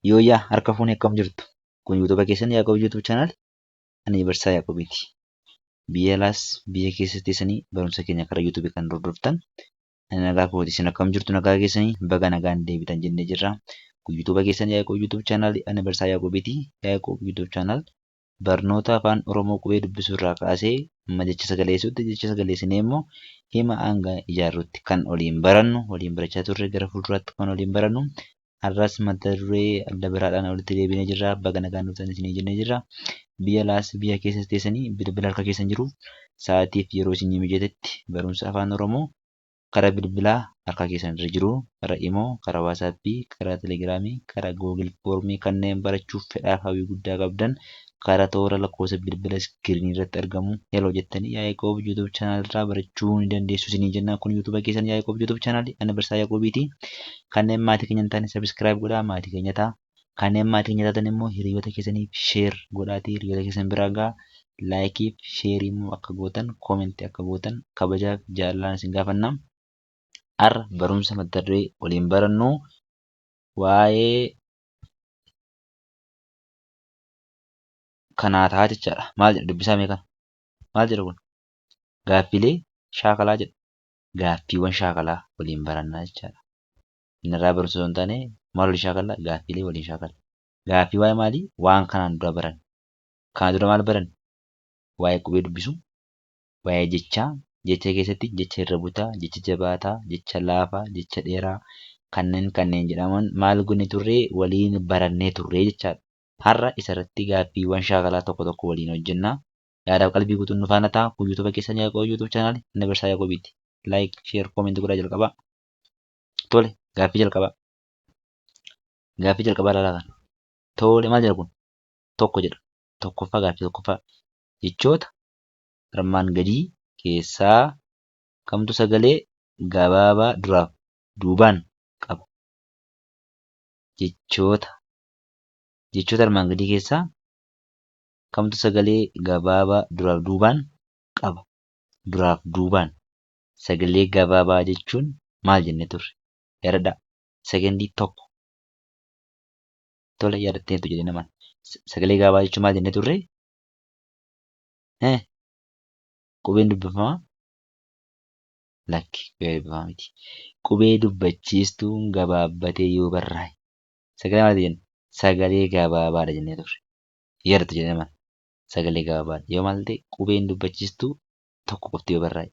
Yooyyaa harka fuunee akkam jirtu? Kun yuutuuba keessan Yaaqoob YouTube channel ani Barsiisaa Yaaqoobiiti. Biyya alaas biyya keessas teessanii barumsa keenya karaa yuutuubii kan hordoftan ani nagaa kooti isin akkam jirtu nagaa keessanii baga nagaan deebitan jennee jirra. Kun yuutuuba keessan Yaaqoob YouTube channel ani Barsiisaa Yaaqoobiiti. Yaaqoob YouTube channel barnoota afaan Oromoo qubee dubbisuu irraa kaasee amma jecha sagaleessuutti jecha sagaleessinee immoo hima hanga ijaarrutti kan waliin barannu waliin barachaa turre gara fuulduraatti kan waliin barannu har'as mata duree adda biraadhaan walitti deebinee jirra baga nagaan dhuftan isinii jennee jirra biyya alaas biyya keessas teessanii bilbila harka keessan jiru sa'aatiif yeroo isinii mijatetti barumsa afaan Oromoo karaa bilbilaa harka keessan irra jiru, karaa imo, karaa WhatsApp, karaa Telegram, karaa Google Form kanneen barachuuf fedhaaf hawwii guddaa qabdan karaa toora lakkoofsa bilbila iskiriinii irratti argamu hello jettanii Yaaqoob YouTube channel irraa barachuu ni dandeessu isinii jenna. Kun YouTube keessan Yaaqoob YouTube channel ani Barsiisaa Yaaqoobiiti. Kanneen maatii keenya hin taane subscribe godhaa maatii keenya ta'a. Kanneen maatii keenya taatan immoo hiriyoota keessaniif share godhaatii hiriyoota keessan biraa gahaa. Like fi share immoo akka gootan comment akka gootan kabajaaf jaalalaan isin gaafanna. Har'a barumsa mata duree waliin barannu waa'ee kanaa ta'a jechaadha. Maal jedha dubbisaa mee kana? Maal jedha kun? Gaaffiilee shaakalaa jedha. Gaaffiiwwan shaakalaa waliin barannaa jechaadha. Inni irraa barumsa osoo hin taane maal waliin shaakalla? Gaaffiilee waliin shaakalla. Gaaffii waa'ee maalii? Waan kanaan dura baran. Kana dura maal baran? Waa'ee qubee dubbisuu, waa'ee jechaa, jecha keessatti jecha irra butaa, jecha jabaataa, jecha laafaa, jecha dheeraa kanneen kanneen jedhaman maal goone turree waliin barannee turree jechaadha. Har'a isarratti gaaffiiwwan shaakalaa tokko tokko waliin hojjenna. Yaadaaf qalbii guutuun nu faana ta'a. Kun YouTube keessan Yaaqoob YouTube channel inni Barsiisaa Yaaqoobiiti. Like, share, comment godhaa jalqabaa. Tole gaaffii jalqabaa. Gaaffii jalqabaa ilaalaa kana. Tole maal jedha kun? Tokko jedha. Tokkoffaa gaaffii tokkoffaa. Jechoota armaan gadii keessaa kamtu sagalee gabaabaa duraaf duubaan qaba? Jechoota jechoota armaan gadii keessaa kamtu sagalee gabaabaa duraaf duubaan qaba? Duraaf duubaan. Sagalee gabaabaa jechuun maal jennee turre? Yaadadhaa. Sekendii tokko. Tole yaadatteettu jedhee naman. Sagalee gabaabaa jechuun maal jennee turre? Qubeen dubbifamaa? Lakki qubee dubbifamaa miti. Qubee dubbachiistuun gabaabbatee yoo barraa'e. Sagalee maal jenne? Sagalee gabaabaadha jennee turre. Yaadattu jedhee naman. Sagalee gabaabaadha. Yoo maal ta'e qubeen dubbachiistuu tokko qofti yoo barraa'e.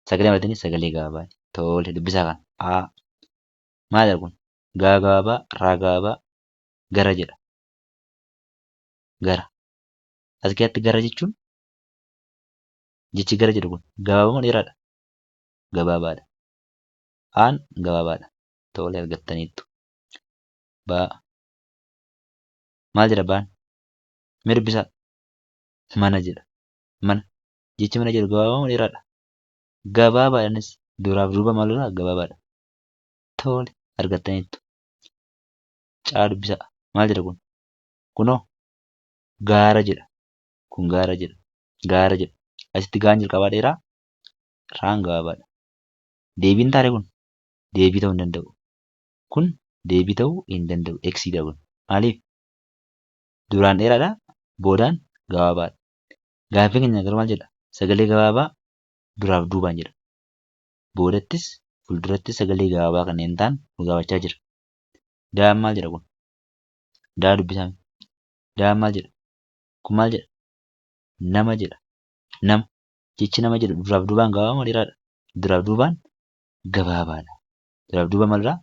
Sagalee maal jenne? Sagalee gabaabaadha. Tole dubbisaa kana. A. Maal kun? Gaa gabaabaa, raa gabaabaa, gara jedha. Gara. As keessatti gara jechuun jechi gara jedhu kun gabaabaa moo dheeraadha? Gabaabaadha. Aan gabaabaadha. Tole argattaniittu. Baa. Maal jedha baan? Mee dubbisaa. Mana jedha. Mana. Jechi mana jedhu gabaabaa moo dheeraadha? Gabaabaadha innis. Duraaf duuba maalirraa gabaabaadha. Tole argattaniittu. Caa dubbisaa. Maal jedha kun? Kunoo gaara jedha. Kun gaara jedha. Gaara jedha. Asitti gaan jalqabaa dheeraa, raan gabaabaadha. Deebiin taare kun deebii ta'uu hin danda'u. Kun deebii ta'uu hin danda'u. X dha kun. Maaliif? Duraan dheeraadha, boodaan gabaabaadha. Gaaffiin keenya garuu maal jedha? Sagalee gabaabaa duraaf duubaan jedha. Boodattis fuuldurattis sagalee gabaabaa kanneen ta'an nu gaafachaa jira. Daan maal jedha kun? Daa dubbisaa. Daan maal jedha? Kun maal jedha? Nama jedha. Nama. Jechi nama jedhu duraaf duubaan gabaabaa moo dheeraadha? Duraaf duubaan gabaabaadha. Duraaf duuba maalirraa?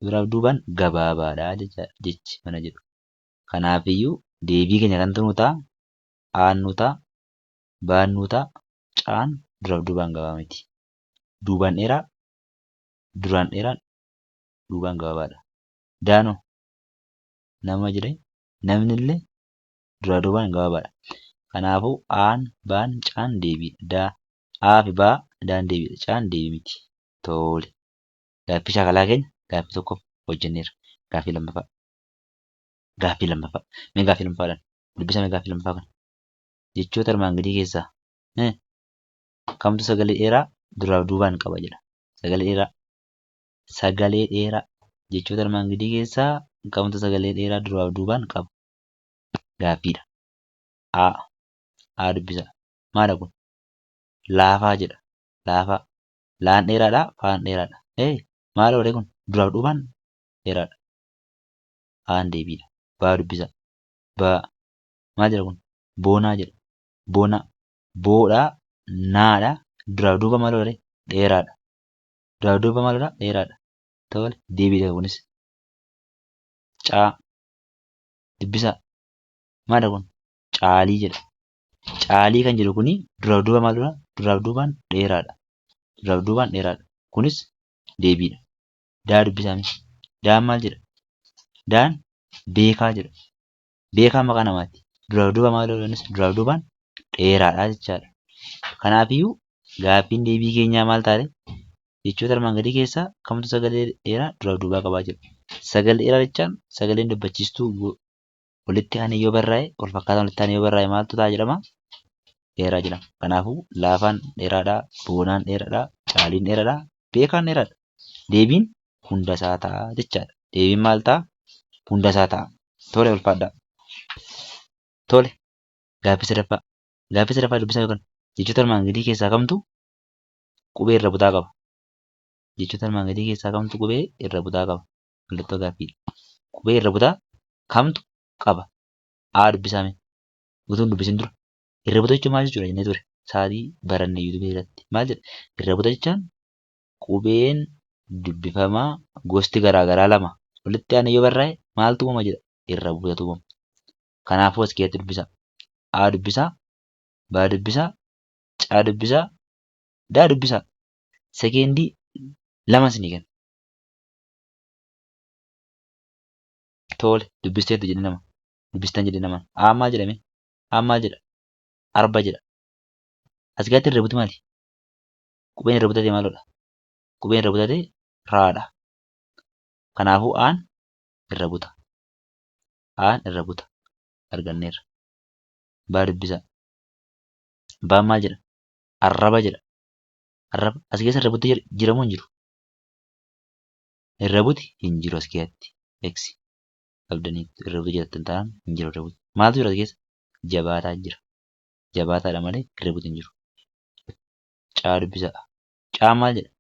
Duraaf duubaan gabaabaadha jechaadha jechi mana jedhu. Kanaafiyyuu deebii keenya kan nu ta'a Aan nu ta'a, Baan nu ta'a, Caan duraaf duubaan gabaabaa miti. Duubaan dheeraa, duraan dheeraan, duubaan gabaabaadha. Daanoo nama jedhee namni illee duraa duubaan gabaabaadha. Kanaafuu aan, baan, caan deebiidha. Daa, aa fi baa daan deebiidha. Caan deebii miti. Tole. Gaaffii shaakalaa keenya gaaffii tokkoof hojjenneerra. Gaaffii lammaffaa. Gaaffii lammaffaa. Mee gaaffii lammaffaadhaan dubbisa mee gaaffii lammaffaa kana. Jechoota armaan gadii keessaa kamtu sagalee dheeraa duraaf duubaan qaba jedha. Sagalee dheeraa. Sagalee dheeraa. Jechoota armaan gadii keessaa kamtu sagalee dheeraa duraaf duubaan qaba? Gaaffiidha. A. A dubbisa. Maadha kun? Laafaa jedha. Laafaa. Laan dheeraadha, faan dheeraadha. Ee, maal warree kun? Duraaf duubaan dheeraadha. Aan deebiidha. Baa dubbisa. Baa. Maal jedha kun? Boonaa jedha. Boonaa. Boodhaa, naadha. Duraaf duuba maal warree? Dheeraadha. Duraaf duuba maal warra? Dheeraadha. Tole, deebiidha kunis. Caa. Dubbisaa. Maadha kun? Caalii jedha. Caalii kan jedhu kuni duraaf duuba maal dura? Duraaf duubaan dheeraadha. Duraaf duubaan dheeraadha. Kunis deebiidha. Daa dubbisaa mee. Daan maal jedha? Daan beekaa jedha. Beekaan maqaa namaati. Duraaf duuba maal dura innis? Duraaf duubaan dheeraadha jechaadha. Kanaafiyyuu gaaffiin deebii keenyaa maal taate? Jechoota armaan gadii keessaa kamtu sagalee dheeraa duraaf duubaa qabaa jedha. Sagalee dheeraa jechaan sagaleen dubbachiistuu walitti aanee yoo barraa'e wal fakkaataan walitti aanee yoo barraa'e maaltu ta'a jedhama? Dheeraa jedhama. Kanaafuu laafaan dheeraadha, boonaan dheeraadha, caaliin dheeraadha, beekaan dheeraadha. Deebiin hunda isaa ta'a jechaadha. Deebiin maal ta'a? Hunda isaa ta'a. Tole ulfaadhaa. Tole gaaffii sadaffaa. Gaaffii sadaffaa dubbisaa yookaan jechoota armaan gadii keessaa kamtu qubee irra butaa qaba? Jechoota armaan gadii keessaa kamtu qubee irra butaa qaba? Mallattoo gaaffii. Qubee irra butaa kamtu qaba? A dubbisaa mee. Utuu hin dubbisin dura. Irra butaa jechuun maal jechuudha jennee ture. Sa'aatii baranne yuutuubii irratti. Maal jedha? Irra butaa jechaan qubeen dubbifamaa gosti garaa garaa lama walitti aanee yoo barraa'e maaltu uumama jedha? Irra butatu uumama. Kanaafuu as keessatti dubbisaa. A dubbisaa, B dubbisaa, C dubbisaa, D dubbisaa. Sekeendii lama isinii kenna. Tole dubbisteettu jedhee nama. Dubbistan jedhee nama. A maal jedhame? A maal jedha? Arba jedha. As keessatti irra buti maali? Qubeen irra butate maalodha? Qubeen irra butate raadha. Kanaafuu aan irra buta. Aan irra buta. Arganneerra. Baa dubbisaa. Baan maal jedha? Arraba jedha. Arraba. As keessa irra buti jira moo hin jiru? Irra buti hin jiru as keessatti. X qabdanii irra buti jettan taanaan hin jiru irra buti. Maaltu jira as keessa? Jabaataa jira. Jabaataadha malee irra buti hin jiru. Caa dubbisaa. Caa maal jedha?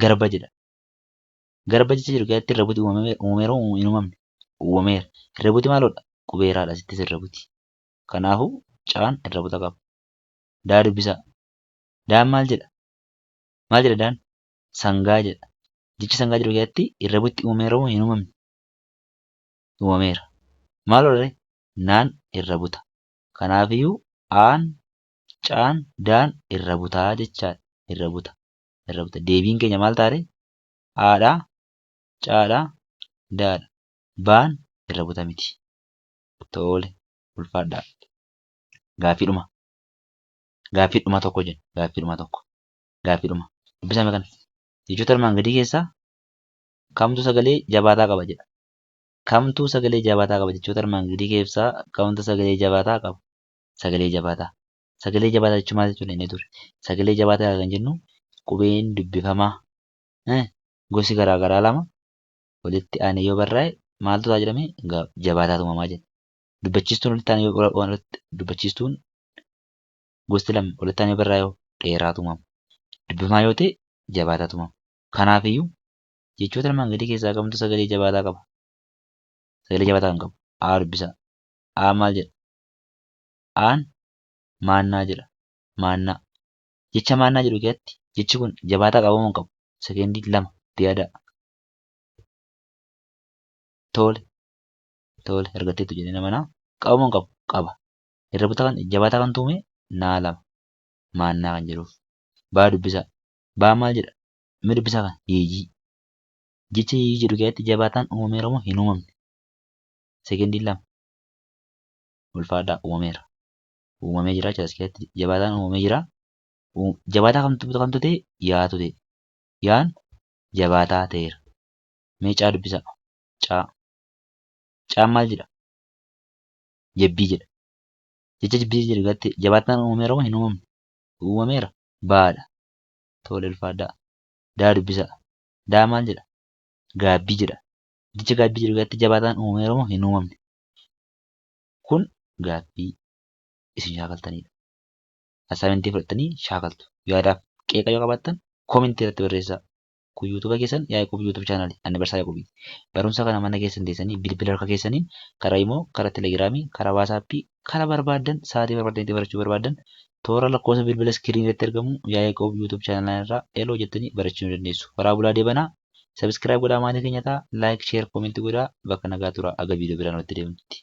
Garba jedha. Garba jecha jedhu keessatti irra buti uumameera moo hin uumamne? Uumameera. Irra buti maaloodha? Qubeeraadha asittis irra buti. Kanaafuu caan irra buta qaba. Daa dubbisaa. Daan maal jedha? Maal jedha daan? Sangaa jedha. Jecha sangaa jedhu keessatti irra buti uumameera moo hin uumamne? Uumameera. Maaloodha ree? Naan irra buta. Kanaafiyyuu aan, caan, daan irra butaa jechaadha. Irra buta. Irra buta. Deebiin keenya maal ta'a ree? Aadha, caadha, daadha. Baan irra buta miti. Tole, ulfaadhaa. Gaaffii dhuma. Gaaffii dhuma tokko jenna. Gaaffii dhuma tokko. Gaaffii dhuma. Dubbisame kana. Jechoota armaan gadii keessaa kamtu sagalee jabaataa qaba jedha. Kamtu sagalee jabaataa qaba jechoota armaan gadii keessaa kamtu sagalee jabaataa qaba? Sagalee jabaataa. Sagalee jabaataa jechuun maal jechuudha inni ture? Sagalee jabaataa kan jennu qubeen dubbifamaa gosi garaa garaa lama walitti aanee yoo barraa'e maaltu ta'a jedhame jabaataatu uumamaa jedha. Dubbachiistuun walitti aanee yoo dubbachiistuun gosti lama walitti aanee yoo barraa'e dheeraatu uumama. Dubbifamaa yoo ta'e jabaataatu uumama. Kanaafiyyuu jechoota armaan gadii keessaa kamtu sagalee jabaataa qaba? Sagalee jabaataa kan qabu. A dubbisaa. A maal jedha? Aan maannaa jedha. Maannaa. Jecha maannaa jedhu keessatti jechi kun jabaataa qaba moo hin qabu? Sekeendii lama itti yaadaa. Tole. Tole argatteettu jedhee nama naa. Qaba moo hin qabu? Qaba. Irra butaa kan jabaataa kan tuume naa lama. Maannaa kan jedhuuf. Baa dubbisaa. Baa maal jedha? Mee dubbisaa kana. Yeeyyii. Jecha yeeyyii jedhu keessatti jabaataan uumameera moo hin uumamne? Sekeendii lama. Ulfaadhaa uumameera. Uumamee jira jechuudha as keessatti. Jabaataan uumamee jira. Jabaataa kamtu kamtu ta'e? Yaatu ta'e. Yaan jabaataa ta'eera. Mee caa dubbisaa. Caa. Caan maal jedha? Jabbii jedha. Jecha jabbii jedhu keessatti jabaataan uumameera moo hin uumamne? Uumameera. Baadha. Tole ulfaadhaa. Daa dubbisaa. Daa maal jedha? Gaabbii jedha. Jecha gaabbii jedhu keessatti jabaataan uumameera moo hin uumamne? Kun gaaffii isin shaakaltanidha. Assignmentii fudhattanii shaakaltu. Yaadaaf qeeqa yoo qabaattan commentii irratti barreessaa. Kun YouTube keessan Yaaqoob YouTube channelii ani Barsaa Yaaqoobiiti. Barumsa kana mana keessan teessanii bilbila harka keessaniin karaa Imo, karaa Telegramii, karaa WhatsAppii, karaa barbaaddan sa'aatii barbaaddanitti barachuu barbaaddan toora lakkoofsa bilbila screenii irratti argamu Yaaqoob YouTube channelii irraa hello jettanii barachuu ni dandeessu. Karaa bulaa deebanaa subscribe godhaa maatii keenya ta'a like, share, commentii godhaa bakka nagaa tura aga viidiyoo biraan walitti deemnutti.